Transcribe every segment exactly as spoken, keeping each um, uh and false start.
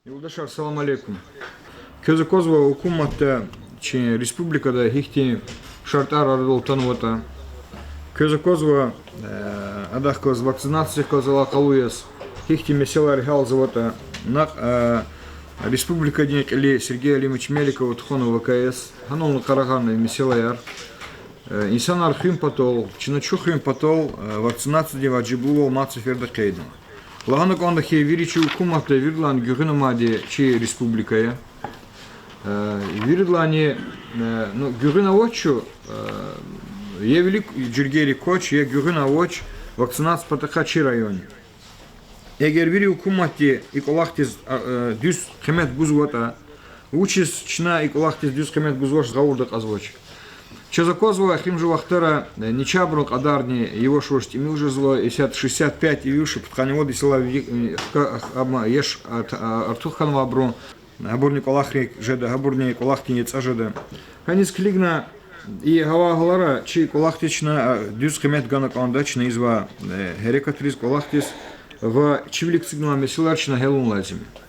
Юлдашар, салам алейкум. Квез аквазва гьукуматда, чи республикада гьихьтин шартӀар арадал атанватӀа. Квез аквазва, э, адахъ галаз, вакцинациядихъ галаз алакъалу яз, гьихьтин месэлаяр гьялзаватӀа. Накь, э, республикадин кьили Сергей Алимович Меликова тухвана вакай яз, гьанални къарагъарна месэлаяр. Э, инсанар хуьн патал, чна чун хуьн патал, э, вакцинациядин важиблувал мад сеферда къейдна. Лагьана кӀанда хьи, вири чи гьукуматда виридалайни гуьгъуьна амайди чи республика я. Э, виридалайни, э, ну, гуьгъуьна авач чун, э, я вилик жергейрик квач, я гуьгъуьна авач вакцинация патахъай чи районни. Эгер вири гьукуматди и кӀвалахдиз, а, э, дуьз къимет гузватӀа, вучиз чна и кӀвалахдиз дуьз къимет гузвач, гъавурда кьазвач? Чаз аквазва, эхиримжи вахтара, э, начагъбурун кьадарни яваш-яваш тӀимил жезва, исятда шестьдесят пять и више пудкъанни вад йисалай ви-, э, хка-, ах-, амма яш ат-, а, артух хьанвайбурун, гьабурни кӀвалахрик жеда, гьабурни кӀвалахдин яцӀа жеда. Гьаниз килигна, и гьава гьалара чи кӀвалахдиз чна, а, дуьз къимет гана кӀанда, чна ийизвай, э, гьерекатриз, кӀвалахдиз ва чи вилик эцигнавай месэлаяр чна гьялун лазим я.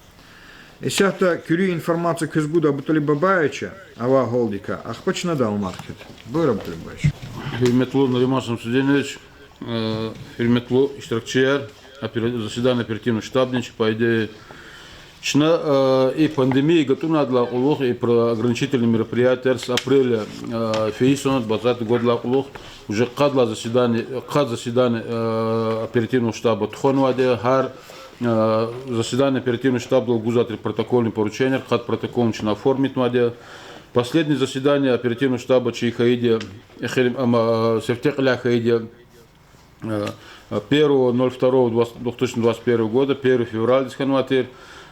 Исятда куьруь информация квез гуда БутӀалиб Бабаевича авай гьалдикай, ахпа чна дамах кхьида. Буюр, БутӀалиб Бабаевич. Гьуьрметлу Нариман Шамсудинович, э, гьуьрметлу иштиракчияр, опера-, заседание оперативного штабдин чи, по идее, чна, э, и пандемия гатӀунайдалай кьулухъ, и про-, ограничительные мероприятияяр с апреля, э, фейи сон двадцатый годлай кьулухъ, уже къад лагьай заседание, къад заседание, э, оперативного штаба тухванвайди я, гьар, э, заседание оперативного штабдал гузвай тир протокольный порученияр, къад протоколни чна оформитнавайди я. Последнее заседание оперативного штаба чи хьайиди я, эхир, амма, э, сифте кьиляй хьайиди я, э, первого ноль второго две тысячи двадцать первого года, первый февралдиз хьанвай тир.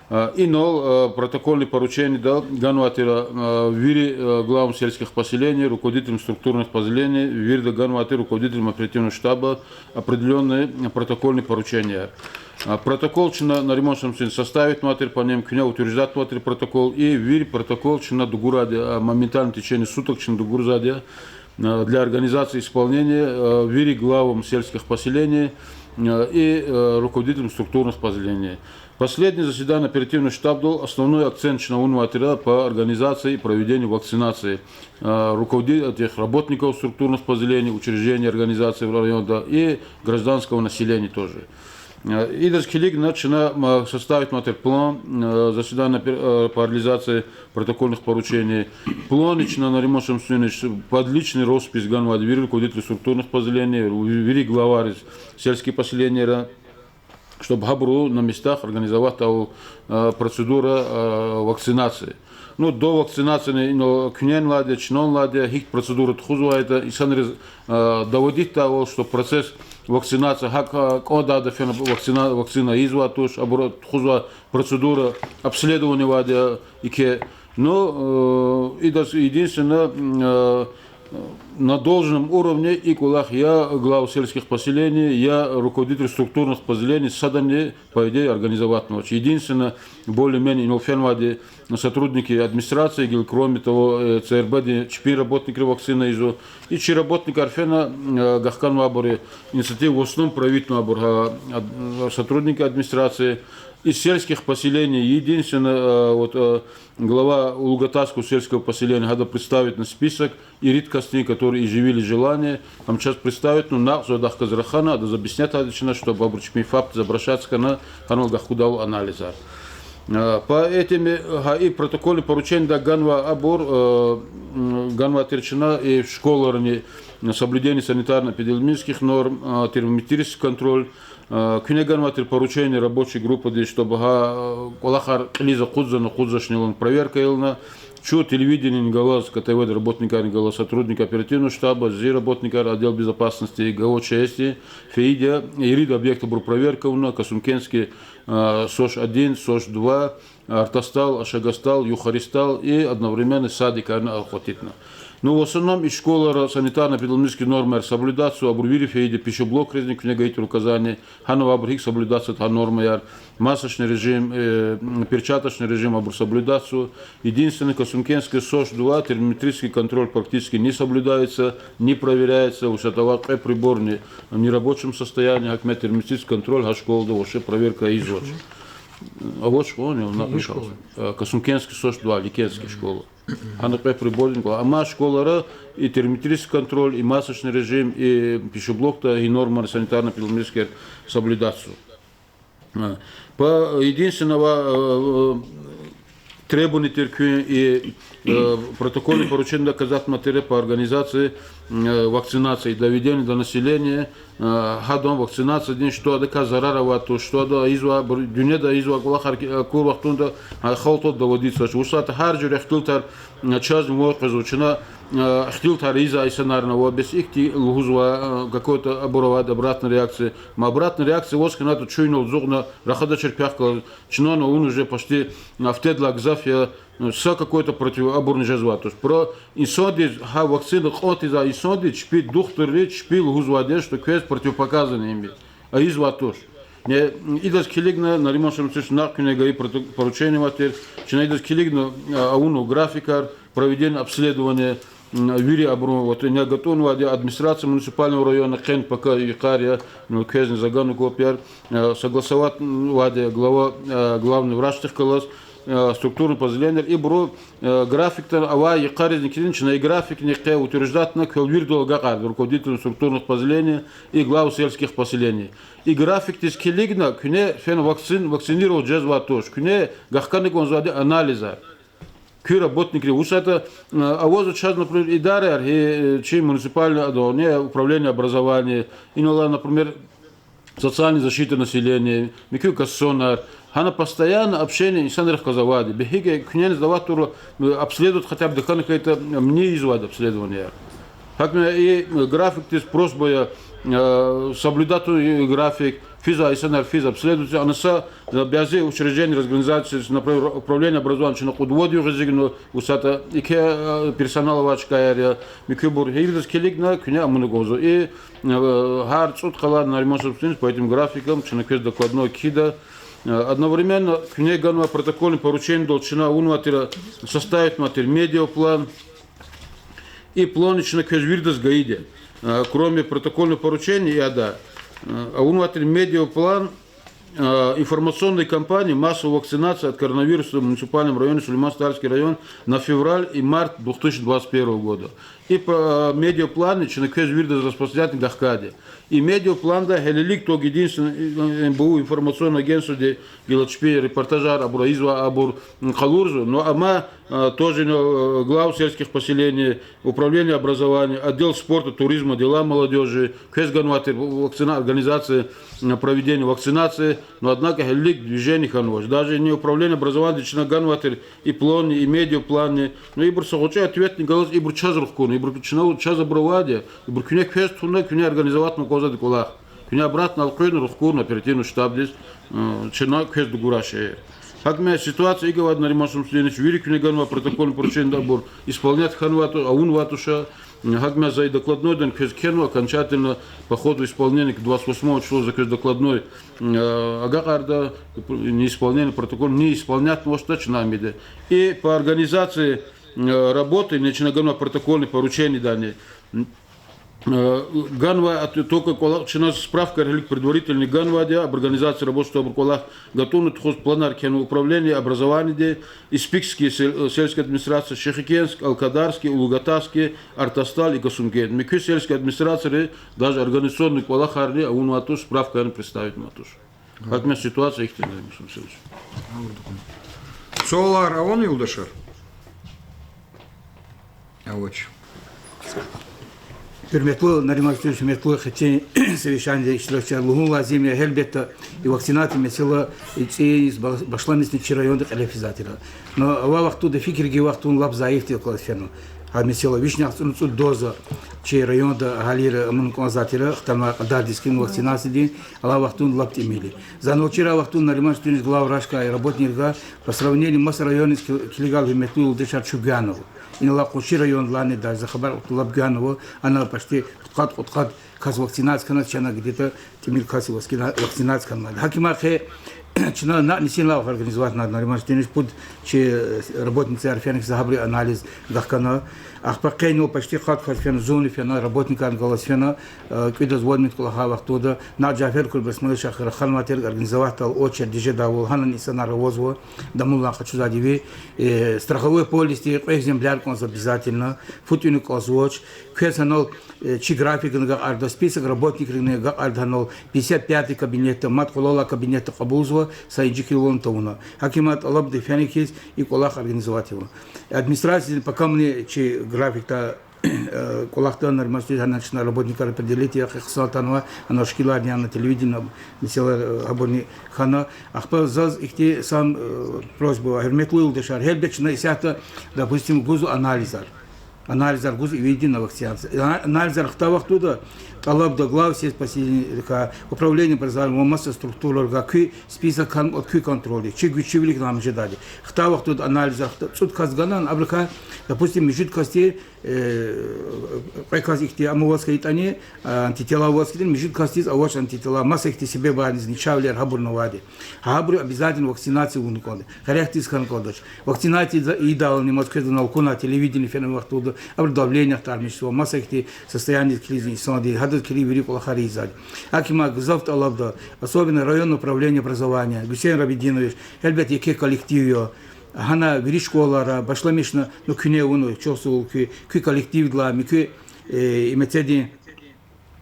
Э, инал, э, протокольный поручениеда ганвай тир, э, вири, э, главам сельских поселений, руководителям структурных поселений, вирида ганвай тир руководителям оперативного штаба определённые протокольные поручения. Э, протокол чна, Нариман Шамсудинович, составитнавай тир по ним, куьне утверждатьнавай тир протокол, и вири протокол чна дугурайди, э, моментально в течение суток чна дугурзавайди я, э, для организации исполнения, э, вири главам сельских поселений, э, и, э, руководителям структурных поселений. Последнее заседание оперативного штабдал основной акцент чна авунвай тир по организации и проведению вакцинации, э, руководи-, этих работников структурных поселений, учреждений, организаций районда и гражданского населения тоже. Э, идаз килигна чна, м, составитнавай тир план, э, заседание пер-, э, по реализации протокольных поручений. Планни чна, Нариман Шамсудинович, под личный роспись ганвайди я вири руководителей структурных поселений, ви-, вири главайриз сельских поселенийра, чтоб гьабуру на местах организовать тавун, э, процедура, э, вакцинации. Ну, до вакцинацияни, ну, куьнен алайди я, чнан алайди я, гьикӀ процедура тухузвайтӀа, инсанриз, э, доводить тавун, что процесс вакцинации, гьакӀ, э, кӀандайда фена вакцина, вакцина ийизвай туш, абур тухузвай процедура, обследование авайди я, икӀ. Ну, э, идаз единственное, э, на должном уровне и кӀвалах я главы сельских поселений, я руководители структурных поселений садани, по идее, организовать авач. Единственное, более-менее инал фенвайди сотрудники администрации, гила, кроме того, э, ЦРБ-ди чпин работникри вакцина ийизва. И чи работникар фена, э, гахканвайбур, инициатива в основном проявитьнавайбур, а, ад-, сотрудники администрации. Из сельских поселений единственное, э, вот, э, глава Улугатайского сельского поселения, гьада представить на список, ирид касдин, которые изъявили желание, ам чаз представить, ну, накьзавайдахъ галаз рахана, адаз объяснять авайди чна, чтоб абур чпин ФАПдиз обращаться хьана, гьанал гахкудайвал анализар. Э, по этим, э, гьа и протокольный поручениеда ганвай абур, э, м, ганвай тир чна и школайрани, соблюдение санитарно-эпидемиологических норм, э, термометрический контроль, э, куьне ганвай тир поручение рабочей группадиз, чтобы гьа, э, кӀвалахар кьилиз акъудзавани, акъудзавачни лагьана проверка авуна. Чун телевидениени галаз, КТВ-да работникарни галаз, сотрудник оперативного штаба, зи работникар отдел безопасности, ГОЧС-ди, фейиди я, ирид объектабур проверка авуна, Касумкентский, э, СОШ один, СОШ два, Артастал, Ашагастал, Юхаристал и одновременно садикарни охватитьна. Ну, в основном и школайра санитарно-эпидемиологические нормаяр соблюдатьзава, абур вири фейиди я, пищеблокризни куьне гайитӀа указание, гьана авайбур гьикӀ соблюдатьзаватӀа гьа нормаяр, масочный режим, э, м, перчаточный режим абур соблюдатьзава. Единственное, Касумкентский СОШ два, термометрический контроль практически не соблюдается, не проверяется, вучиз лагьайтӀа кьве приборни в нерабочем состоянии, гьакӀ ма термометрический контроль гьа школада вообще проверка ийизвач. Авач кьван, я, на, Касумкентский СОШ два, Ликенский школа. Гьана кьве прибордин кьван. Амма школара и термометрический контроль, и масочный режим, и пищеблокда, и нормы санитарно-эпидемиологические соблюдаться. По единственного, э, требований тир куьн и, э, протокольное поручение кьаз атана тир по организации, э, вакцинации, доведения до населения, э, гьадан вакцинациядин, что адакай зарар авайди туш, что ада ийизва, дуьньяда ийизвай кӀвалахар акур вахтунда, э, халкьдиз доводитьзавач. Вучиз лагьайтӀа гьар жуьре ихтилатар, э, чаз мугьакъ къвезва, чна, э, ихтилатар ийизвай инсанарни ава, бес ихьтин лугьузва, э, какой-то абур авайди обратная реакция. Ма обратная реакция аваз хьанатӀа чун инал ацукьна рахадачир квехъ галаз, чна авуна уже почти, э, гьафтедилай гзаф я, э, са какой-то против-, абурни жезвайди туш. Про инсандиз, гьа вакцина кьатӀизвай инсандиз чпи духтурри чпи лугьузвайди я, что квез противопоказаний им ийизвайди туш. Не, идаз килигна, Нариман Шамсуевич, накь куьне гайи прото-, поручение авай тир, чна идаз килигна, э, авуна графикар, проведение обследования, вири абурун, вот, ина гатӀунвайди администрация муниципального района, къе пака йикъар я, ну, квезни за ганва копияр, э, согласовать авайди глава, э, главный врачдихъ галаз, э, структурный подразделенияр, ибуру, э, графикда авай йикъаризни килигна, чна и графикни къе утверждать авуна, квел виридал агакьарда, руководителям структурных подразделений и глав сельских поселений. И графикдиз килигна, куьне фена вакцин-, вакцинировать жезвайди туш, куьне гахкана кӀанзавайди анализар. Куь работникри, вучиз лагьайтӀа, э, авазва чаз, например, идараяр, гьи, э, чи муниципальный, а, не, управление образования, инал алай, например, социальной защиты населения, муькуь кассанар, гьана постоянно общение инсанрихъ галаз авайди. Бес гьикӀ куьне сдавать авурла, э, обследовать хотя бы тахьана хьайитӀа, э, мни ийизвайди обследованияяр. Гьакӏ и, э, графикдиз просьба я, э, соблюдать авун и график, физвай инсанар физ обследоваться, ана са, э, бязи учреждения, организации, например, управление образования чна кьуд-вад югъ эцигна, вучиз лагьайтӏа икӏ, э, персонал авай чкаяр я, муькуьбур, гьа идаз килигна, куьне амукьна кӏанзава. И, э, гьар цӏуд къалай Нариман Шамсудинович по этим графикам чна квез докладной кхьида. Э, одновременно куьне ганвай протокольный поручениедал чна авунвай тир, составить авунвай тир медиаплан, и планни чна квез виридаз гайиди я. Э, кроме протокольного поручения и ада, э, авунвай тир медиаплан, э, информационной кампании массовой вакцинации от коронавируса в муниципальном районе Сулейман-Стальский район на февраль и март две тысячи двадцать первого года. И по, э, медиапланни чна квез виридаз распространять авуна гахкайди я. И медиапланда гьелелиг ток единственный, э, МБУ информационное агентстводи гила чпи репортажар абур ийизвай, абур, м, къалурзава, но амма, э, тоже, э, глав сельских поселений, управление образования, отдел спорта, туризма, дела молодёжи, квез ганвай тир вакцина-, организация, м, проведения вакцинации, но однако гьелелиг движение хьанвач. Даже и управление образованиеди чна ганвай тир и планни, и медиапланни, но ибур са гъвечӏи ответни галаз ибур чаз рахкуна, ибур чна, чаз абур авайди я, ибур куьне квез туна, куьне организовать авуна кӏанзавайди кӏвалах. Куьне обратно элкъуьрна, рахкуна оперативный штабдиз, э, чна квез дугурай шейэр. Гьакӏ ситуация икӏ авайди, Нариман Шамсудинович, вири куьне ганвай протокольный поручениеди абур исполнять хьанвай туш, авунвай туш. Гьакӏ за и докладнойдани квез кхьенва, окончательно по ходу исполнения к двадцать восьмому числу за квез докладной, э, агакьарда, неисполнение протокол, не исполнять авачтӏа чна ам ийида. И по организации, э, работы, не, чна ганвай протокольный поручениедани, э, ганвай, а, только кӏвалах чна справкаяр гьелелиг предварительный ганвайди я, об организации работы, чтобы кӏвалах гатӏунна тухуз планар кхьенва управление образованиеди, Испикский сел-, сельская администрация, Шихикентский, Алкадарский, Улугатарский, Артастал и Касумкент. Муькуь сельская администрацияри даже организационный кӏвалахарни авунвай туш, справкаяр представить авунвай туш. Гьакӏ ситуация ихьтин я, Нариман Шамсудинович. Суалар авани, юлдашар? Авач. Гьуьрметлу Нариман Шамсудинович, гьуьрметлу ихьтин совещаниеда иштиракчияр, лугьун лазим я, гьелбетда, и вакцинация месэла, и цӏийиз ба-, башламишна чи районда кьиле физвай тир. Но авай вахтунда, фикир гайи вахтунда лап зайифди кӏвалахиз фена. Гьа месэла, вишни яхцӏурни цӏуд доза чи районда агьалийри амукьна кӏанзавай тир, хтанвай кьадардиз хьи вакцинациядин, алай вахтунда лап тӏимил я. За аналчи авай вахтунда Нариман Шамсудинович главврачдивай, работникрикай, по сравнению маса районриз ки-, килигайла, гьуьрметлу юлдашар, чун гуьгъуьнава. Инал алай къунши районрилайни даже за хабар кьуртӏа лап гуьгъуьнава, ана почти пудкъад-кьудкъад кас вакцинация хьана, чна где-то тӏимил кас вакцина-, вакцинация хьанвайди. Гьакӏ им хьайи, чна накь нисинлай организовать авуна, Нариман Штинович, пуд чи, э, работницаяр фена хьиз, гьабуру анализ гахкана. Ахпа къенин почти къад кас фена, зунни фена, работникарни галаз фена, э, кӀуьд-вад минут кӀвалахай вахтунда, накь Жафер Курбасмалович ахира ханвай тир организовать авурвал, очередь жедайвал, гьанани инсанар авазва, дамуллан къачузвайди ви, э, страховой полисди кьве экземпляр кӀанзава обязательно, фу тӀуьна кӀанзавач, квез гьанал, э, чи графикни агакьарда, список работникрикни агакьарда гьанал, пятьдесят пятый кабинетда, мад къвалалай кабинетда кьабулзава, са инжикилвални тавуна. Гьакиман тӀалабда фена хьиз и кӀвалах организовать авун. Администрациядин пакамни чи графикда, э, кӀвалахда, Нариман Штинович, гьана чна работникар определить яхъ хъсан атанва, гьана шикиларни яна, телевидение, месэлаяр, э, гьабурни хьана. Ахпа заз ихьтин сан, э, просьба ава, гьуьрметлу юлдашар, гьелбет чна исятда, допустим, гузва анализар. Анализар гуз ивидин на вакцинация. Анализар хтай вахтунда тӀалабда глав сельских поселенийрикай, управление образования ва маса структурайрикай куь список кан-, куь контрольдиз, чи гуьзчивилик ам жедайди. Хтай вахтунда анализар хта-, цӀуд кас гана, абурукай, допустим, муьжуьд касди, э, кьве кас ихьтин ам аваз хьайитӀани, антитела аваз хьайитӀани, муьжуьд касдиз авач антитела, маса ихьтин себебарни, начагъвилер гьабурни авайди. Гьабуру обязательно вакцинация авуна кӀанда. Къерехдиз хьана кӀандачни. Вакцинация ийидайвал нимаз квез анал акуна, телевидение фена вахтунда, абуру давление ахтармишзава, маса ихьтин состояниедиз килигзава инсанди, гьадаз килиг вири кӀвалахар ийизвайди. Гьакиман гзаф тӀалабда, особенно районное управление образования, Гуьсейн Рабидинович, гьелбет, еке коллектив я. Гьана вири школара башламишна, ну, куьне авуна, чухсагъул куь, куь коллективдилай, муькуь, э, и мецедин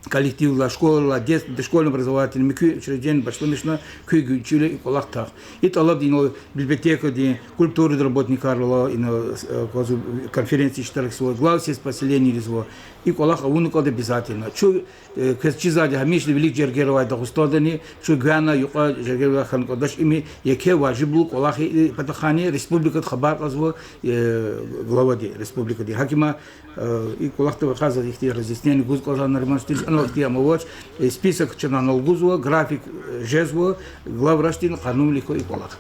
коллективдилай, школайрилай, дет-, дошкольный образовательный, муькуь учреждениедилай башламишна, куь гуьзчивиле и кӀвалах тах. И тӀалабда инал библиотекадин, культурадин работникар ала, инал, э, кваз конференция иштиракзава, глав сельских поселенийризва. И кӀвалах авуна кӀанда обязательно. Чун, э, квез чизвайди, гьамишанда вилик жергер авай Дагъустандани, чун гвена юкьва жергер авай хьана кӀандач, им еке важиблу кӀвалах я, и патахъайни республикада хабар кьазва, э, главади, республикадин. Гьакиман, э, и кӀвалахда вахаз ихьтин разъяснение гуз кӀанзава, Нариман Штинович, анал ихьтин ам авач, э, список чна анал гузва, график, э, жезва, главрачни къанунвилик ква и кӀвалах.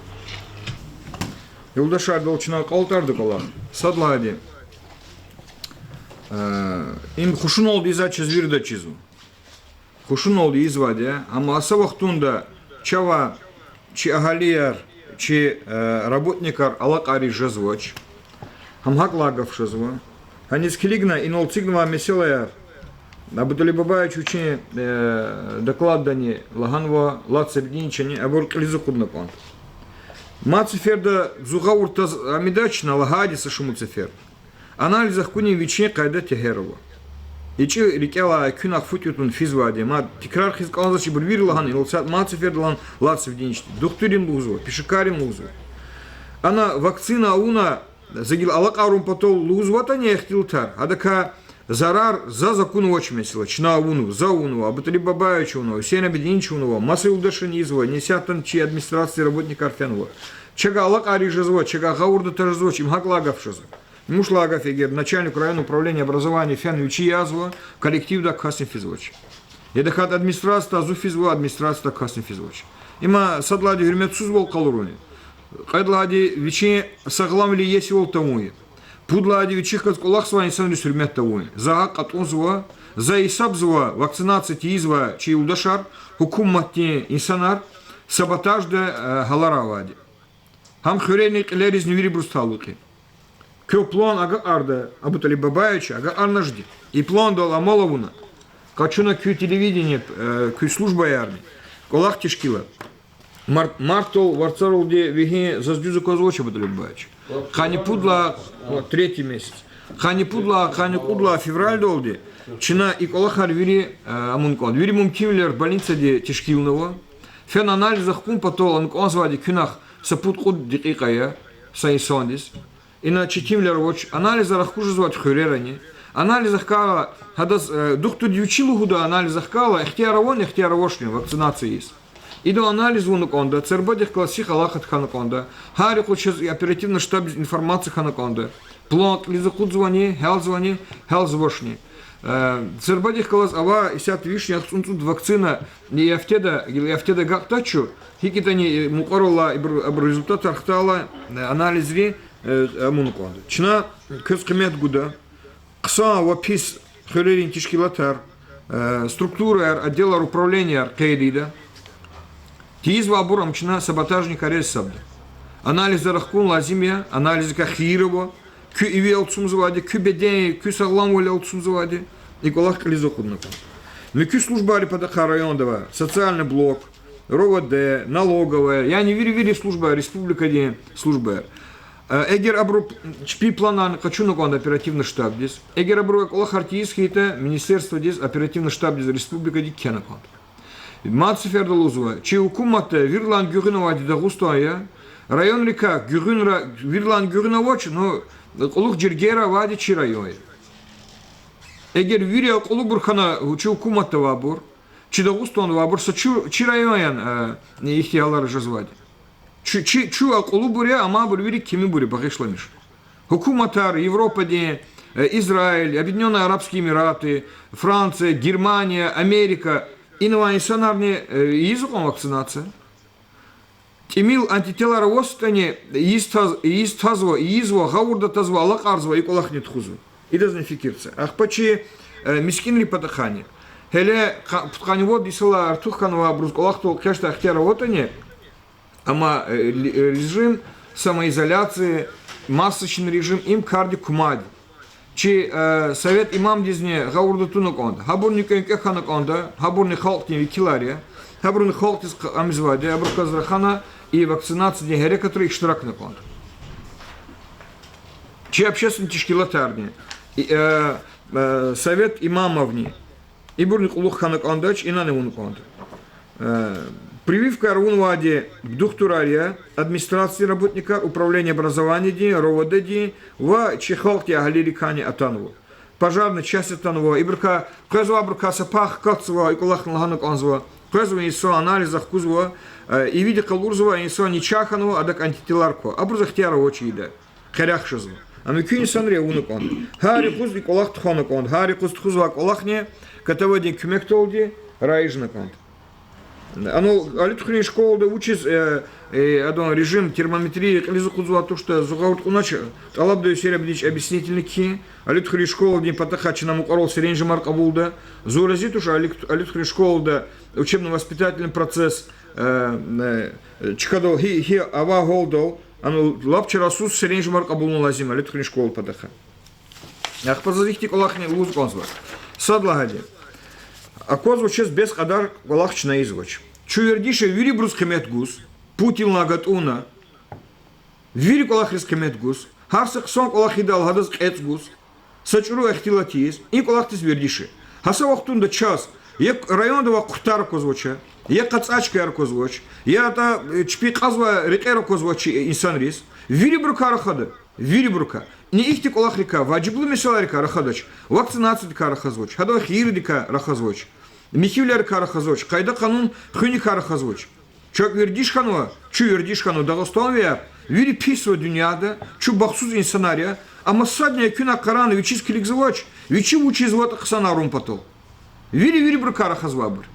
Юлдашар, идал чна кӀалтӀарда кӀвалах. Сад лагьайди, э, им хушуналди ийизвай чаз вирида чизва. Хушуналди ийизвайди я, амма са вахтунда чавай чи агьалияр, чи, э, работникар алакьариз жезвач. Гьам гьакӀ лагьай гаф жезва. Гьаниз килигна, инал эцигнавай месэлаяр, Абуталиб Бабаевич вичин, э, докладдани лагьанва, лад са беденчини абур кьилиз акъудна кӀанда. Мад сеферда зун гъавурда таз амидач, чна лагьайди са шумуд сефер. Анализ ахкунин вичин къайда-тегьер ава. ИчӀи рикӀелай куьнахъ фу тӀуьтӀун физвайди, мад тикрар хъийиз кӀанзавач, ибур вири лагьана, инал са-, мад сеферда лагьана лад са беденчиди. Духтуррин лугьузва, пешекаррин лугьузва. Ана вакцина авуна, за гила алакьарун патал лугьузватӀани ихтилатар, гьадакай зарар заз акунвач, месела, чна авунва, за авунва, Абуталиб Бабаевич авунва, Гьуьсейн Абидинович авунва, маса юлдашрини ийизва, исятдани чи администрациядин работникар фенва. Чавай алакьариз жезва, чавай гъавурда таз жезвач, им гьакӀ лагьай гаф жезва. Муш лагьай гаф, эгер начальник районного управления образования фена вичи язва, коллективдай касни физвач. Я тахьайтӀа администрациядай зун физва, администрациядай касни физвач. Има сад лагьайди гьуьрметсузвал къалурун я. Кьвед лагьайди вичин сагъламвиле иесивал тавун я. Пуд лагьайди вичихъ галаз кӀвалахзавай инсанриз гьуьрмет тавун я. За гьакӀ кьатӀунзава, за гьисабзава вакцинация тийизвай чи юлдашар, гьукуматдин инсанар, саботаждин, э, гьалар авайди. Гьам хуьрерин кьилеризни вирибуруз талукь я. Квел план агакьарда, Абуталиб Бабаевич, агакьарнажди. И пландал амал авуна, къачуна куь телевидение, э, куь службаярни кӀвалах тешкилда. Март, мартдал варцаралди вегьин заз дуьз аквазвач, Абуталиб Бабаевич. Къанни пуд лагьай, о, третий месяц. Къанни пуд лагьай, къанни кьуд лагьай февральдалди чна и кӀвалахар вири, э, амун кӀанда. Вири мумкинвилер больницади тешкилнава. Фена анализ ахкун патал ам кӀанзавайди куьнахъ са пуд-кьуд декьикьа я са инсандиз. Ина четимвилер авач, анализар ахкуз жезвайди хуьрерани. Анализ ахкайла, гьадаз, э, духтурди вичи лугьуда, анализ ахкайла, ихтияр авани, ихтияр авачни вакцинация ийиз. Ида анализ авуна кӀанда, цербадихъ галаз сих алакъат хьана кӀанда. Гьар юкъуз чаз оперативный штабдиз информация хьана кӀанда. План кьилиз акъудзавани, гьялзавани, гьялзавачни. Э, цербадихъ галаз авай исятда вишни яхцӀурни цӀуд вакцина и гьафтеда, гила и гьафтеда агакьдач чун, гьикӀ ятӀани, э, мукьварал алай, ибур, абур результатар хтайла, э, анализри, э, амун кӀанда. Чна квез къимет гуда, хъсан ва пис хуьрерин тешкилатар, э, структураяр, отделар, управленияяр къейд ийида. Тийизвайбур ам чна саботажникар яз гьисабда. Анализар рахкун лазим я, анализрикай хийир ава, куь иви алцумзавайди, куь беден, куь сагъламвал алцумзавайди, и кӀвалах кьилиз акъудна кӀанда. Муькуь службайрин патахъай районда авай социальный блок, РОВД, налоговая, яни вири-вири службаяр, республикадин службаяр. Э, эгер абуру чпин планарни къачуна кӀанда оперативный штабдиз, эгер абуру кӀвалахар тийиз хьайитӀа, министерстводиз, оперативный штабдиз республикадик кхьена кӀанда. Мад сеферда лугьузва, чи гьукуматда вирилайни гуьгъуьна авайди Дагъустан я, районрикай гуьгъуьнра-, вирилайни гуьгъуьна авач, ну, кьулухъ жергейра авайди чи район я. Эгер вири акьулбур хьана чи гьукуматда авайбур, чи Дагъустанда авайбур, са чу-, чи район яни, э, ихьтин гьалара жезвайди. Чу-, чи-, чун акьулбур я, амма абур вири кимибур я, багъишламиша. Гьукуматар, Европадин, э, Израиль, Объединённые Арабские Эмираты, Франция, Германия, Америка, ина авай инсанарни, э, ийизва кьван вакцинация. ТӀимил антителар аватӀани, ийиз таз-, ийиз тазва, ийизва, гъавурда тазва, алакьарзава, и кӀвалахни тухузва. Идазни фикир це. Ахпа чи, э, мискӀинрин патахъайни. Гьеле къа-, пудкъанни вад йисалай артух хьанвайбуруз кӀвалахдал экъечӀдай ихтияр аватӀани, амма, э, ли-, э, режим самоизоляции, масочный режим, им кардик кумади. Чи, э, совет имамдизни гъавурда туна кӀанда, гьабурни кӀвенкӀве хьана кӀанда, гьабурни халкьдин векилар я, гьабурни халкьдиз кьамизвайди, абуруказ рахана и вакцинациядин гьерекатра иштиракна кӀанда. Чи общественный тешкилатарни, и, э, э, совет имамовни, ибурни кьулухъ хьана кӀандач, инани авуна кӀанда. Э, прививкаяр авунвайди духтурар я, администрациядин работникар, управление образованиядин, РОВД-дин ва чи халкьдин агьалийрикайни атанва. Пожарный часть атанва, ибурукай къвезвайбурукай са пай хкатзава, и кӀвалахни лагьана кӀанзава. Къвезва инсан, анализ ахкузва, э, ивидихъ къалурзава, инсан начагъ хьанва, адак антителар ква. Абуруз ихтияр авач ийидай. Къерех жезва. Амма муькуь инсанри авуна кӀанда. Гьар юкъуз и кӀвалах тухвана кӀанда, гьар юкъуз тухузвай кӀвалахни КТВ-дин куьмекдалди раижна кӀанда. Ана Алидхуьруьн школада вучиз, э, э, адан режим термометрия кьилиз акъудзавай туштӀа, зун гъавурда кьунач, тӀалабда весер абидич объяснительный кхьин, Алидхуьруьн школадин патахъай чна мукьварал серенжемар кьабулда. Зун рази туш Алид-, Алидхуьруьн школада учебно-воспитательный процесс, э, э, чкадал гьи, гьи авай гьалдал, ана лап чарасуз серенжемар кьабулун лазим я Алидхуьруьн школадин патахъай. Ахпа заз ихьтин кӀвалахни лугьуз кӀанзава. Сад лагьайди. Аквазва чаз бес кьадар кӀвалах чна ийизвач. Чун вердиш я вирибуруз къимет гуз, Путинлай гатӀунна, вири кӀвалахриз къимет гуз, гьар са хъсан кӀвалах ийидайла гьадаз кьецӀ гуз, са чӀуру ихтилат ийиз, и кӀвалахдиз вердиш я. Гьа са вахтунда чаз я районда авай къуртар аквазвач, я къацӀай чкаяр аквазвач, я атӀа, э, чпи кьазвай рекьер аквазвач инсанриз. Вирибурукай рахада, вирибурукай. Ни ихьтин кӀвалахрикай, важиблу месэлайрикай рахадач, вакцинациядикай рахазвач, гьадавай хийирдикай рахазвач, михьивилерикай рахазвач, къайда-къанун хуьникай рахазвач. ЧӀак вердиш хьанва, чун вердиш хьанва, дагъустанвияр, вири писзава дуьньяда, чун бахтсуз инсанар я, амма садни экуьнахъ къарагъна вичиз килигзавач, вичи вуч ийизватӀа хъсан авун патал. Вири вирибурукай рахазвайбур.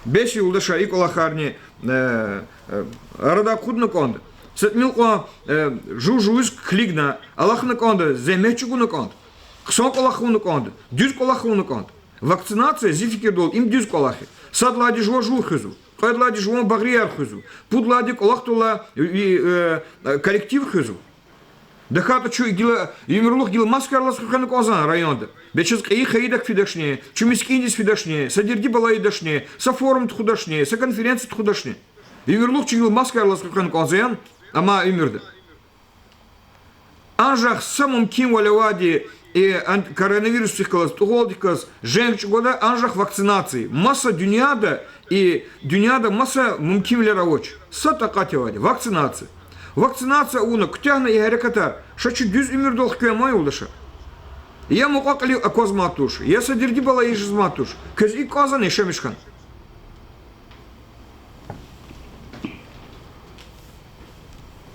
Бес, юлдашар, и кӀвалахарни, э, э, арадай акъудна кӀанда. Са тӀимил кьван, э, жув жувиз килигна, алахъна кӀанда, зегьмет чӀугуна кӀанда. Хъсан кӀвалах авуна кӀанда, дуьз кӀвалах авуна кӀанда. Вакцинация, зи фикирдалди, им дуьз кӀвалах я. Сад лагьайди жуван жув хуьзва, кьвед лагьайди жуван багърияр хуьзва, пуд лагьайди кӀвалахдал алай, э, э, коллектив хуьзва. ТахьайтӀа чун гила, уьмуьрлух гила маскаяр алаз хьухвена кӀанзавани районда? Бес чаз кьейи хайидак фидачни, чун мискӀиндиз фидачни, са дерди-бала ийидачни, са форум тухудачни, са конференция тухудачни? Уьмуьрлух чун гила маскаяр алаз хьухвена кӀанзавани амай уьмуьрда? Анжах са мумкинвал авайди, э, ан-, коронавирусдихъ галаз, тӀугъвалдихъ галаз женг чӀугвадай анжах вакцинация. Маса дуьньяда, и дуьньяда маса мумкинвилер авач. Са такьат авайди — вакцинация. Вакцинация авуна, куьтягьна и гьерекатар, ша чи дуьз уьмуьрдал хквеман, юлдашар. Я мукьва-кьили аквазмай туш, я са дерди-бала ийиз жезмай туш. Квез икӀ кӀанзавани яшамиш хьана?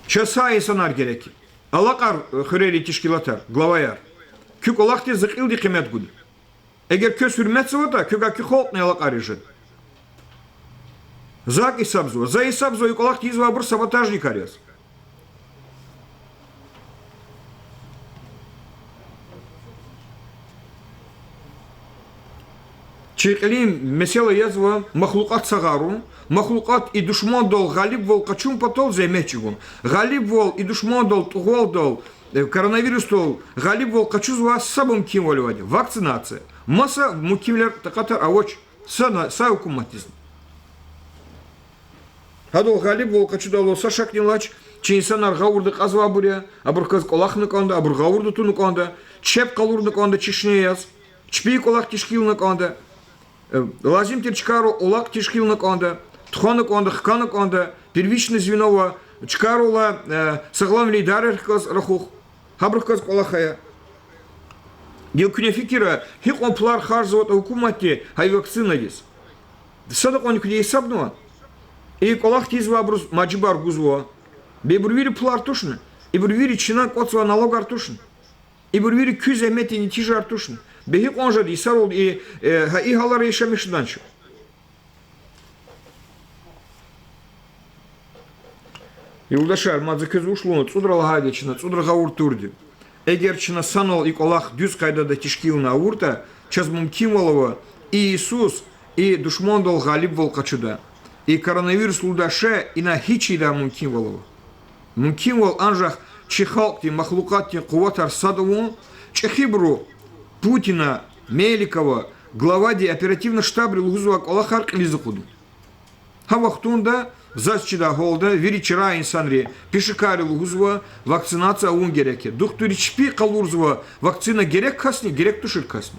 Чаз са инсанар герек я. Алакьар, э, хуьрерин тешкилатар, главаяр. Куь кӀвалахдиз за кьилди къимет гуда. Эгер квез гьуьрметзаватӀа, квевай куь халкьни алакьариз жеда. За гьисабзава, за гьисабзава и кӀвалах тийизвайбур саботажникар яз. Чи кьилин месэла язва махлукьат сагъарун, махлукьат и душмандал гъалибвал къачун патал зегьмет чӀугун. Гъалибвал и душмандал, тӀугъвалдал, э, коронавирусдал гъалибвал къачузвай са мумкинвал авайди — вакцинация. Маса мумкинвилер, такьатар авач са на-, са гьукуматдизни. Гьадал гъалибвал къачудайвал са шакни алач, чи инсанар гъавурда кьазвайбур я, абуруказ кӀвалахна кӀанда, абур гъавурда туна кӀанда, чеб къалурна кӀанда чешне яз, чпи кӀвалах тешкилна кӀанда. Э, лазим тир чкайрал алакъ тешкилна кӀанда, тухвана кӀанда, хкана кӀанда, первичное звено ва чкайрал, э, сагъламвилин идарайрихъ галаз рахух. Гьабурухъ галаз кӀвалах ая. Гила куьне фикир ая, гьикьван пулар харжзаватӀа гьукуматди гьа и вакцинадиз. Садакьван куьне гьисабнава? И кӀвалах тийизвайбуруз мажибар гузва. Бе ибур вири пулар тушни? Ибур вири чна кӀватӀзавай налогар тушни? Ибур вири куь зегьметдин нетижаяр тушни? Бе гьикьван жеда йисарал и, э, гьа и гьалара яшамиш жедач? Юлдашар, мад за квез вуч лугьун, цӀудра лагьайди я чна, цӀудра гъавурда турди. Эгер чна санал и кӀвалах дуьз къайдада тешкилна авуртӀа, чаз мумкинвал ава и йисуз и душмандал гъалибвал къачуда. И коронавирус лугьудай шей ина гьич ийидай мумкинвал ава. Мумкинвал анжах чи халкьдин, махлукьатдин къуватар сад авун, чӀехибуру Путина, Меликова, главадин оперативный штабри лугьузвай кӀвалахар кьилиз акъудун. Гьа вахтунда заз чидай гьалда вири чарай инсанри, пешекарри лугьузва, вакцинация авун герек я. Духтурри чпи къалурзава, вакцина герек касни, герек тушир касни.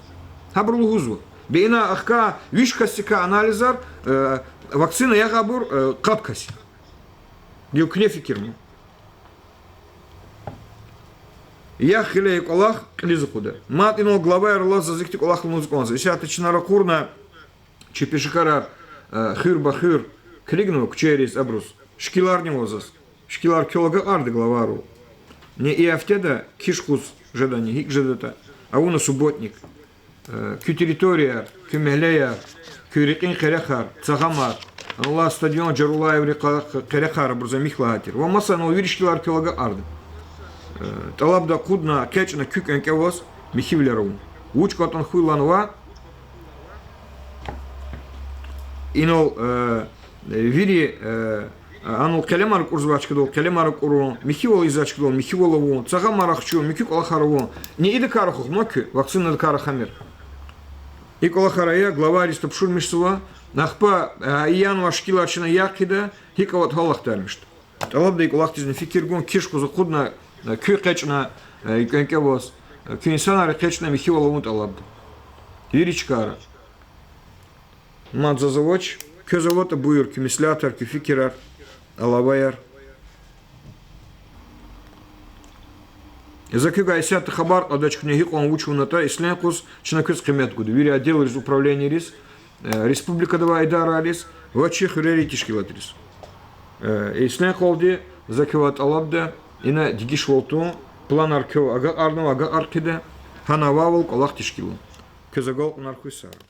Гьабуру лугьузва. Бе ина ахкай виш касдикай анализар, э, вакцина ягъайбур, э, къад кас я. Гила куьне фикир ма. Яхъ гъиле и кӀвалах кьилиз акъуда. Мад инал главайрилай заз ихьтин кӀвалах лугьуз кӀанзава. Исятда чна ракъурна, чи пешекарар, э, хуьр ба хуьр килигнава куьчейриз, абуруз. Шикиларни ава заз. Шикилар квел агакьарда главайрал. Ни и гьафтеда киш гуз жедани, гьикӀ жедатӀа. Авуна субботник. Э, куь территорияр, куь мягьлеяр, куь рекьин къерехар, цагъамар, анлай стадион Джарулаеврин къа-, къ-, къерехар, абуруз михьи лагьай тир. Ва маса анал вири шикилар квел агакьарда. Э, тӀалабда акъудна, экъечӀна куь кӀвенкӀве аваз михьивилер авун. Вуч кӀантӀун хьуй лагьанва, инал, э, вири, э, анал къелемар акӀурзавай чкадал къелемар акӀурун, михьивал ийизвай чкадал михьивал авун, цагъамар ахчун, муькуь кӀвалахар авун. Ни идакай рахух ма куьн, вакцинадикай рахамир. И кӀвалахар ая, главайриз тапшурмишзава, ахпа, э, и январ шикилар чна яхъ хъийида, гьикӀ аватӀа гьал ахтармишда. ТӀалабда и кӀвалахдизни фикир гун, киш гуз акъудна, э, куь экъечӀна, э, и кӀвенкӀве аваз, э, куь инсанар экъечӀна михьивал авун тӀалабда. Вири чкайра. Мад заз авач, квез аватӀа буюр, куь меслятар, куь фикирар, алаваяр. За квевай исятда хабар кьадач, куьне гьикьван вуч авунатӀа, ислен юкъуз чна квез къимет гуда вири отделриз, управленийриз, э, республикада авай идарайриз ва чи хуьрерин тешкилатриз. Э, ислен юкъалди за квевай тӀалабда ина дегишвал тун, планар квев агакьарнава, агакьар хъийида, гьана авайвал кӀвалах тешкилун. Квез агалкьунар хьуй, сагърай.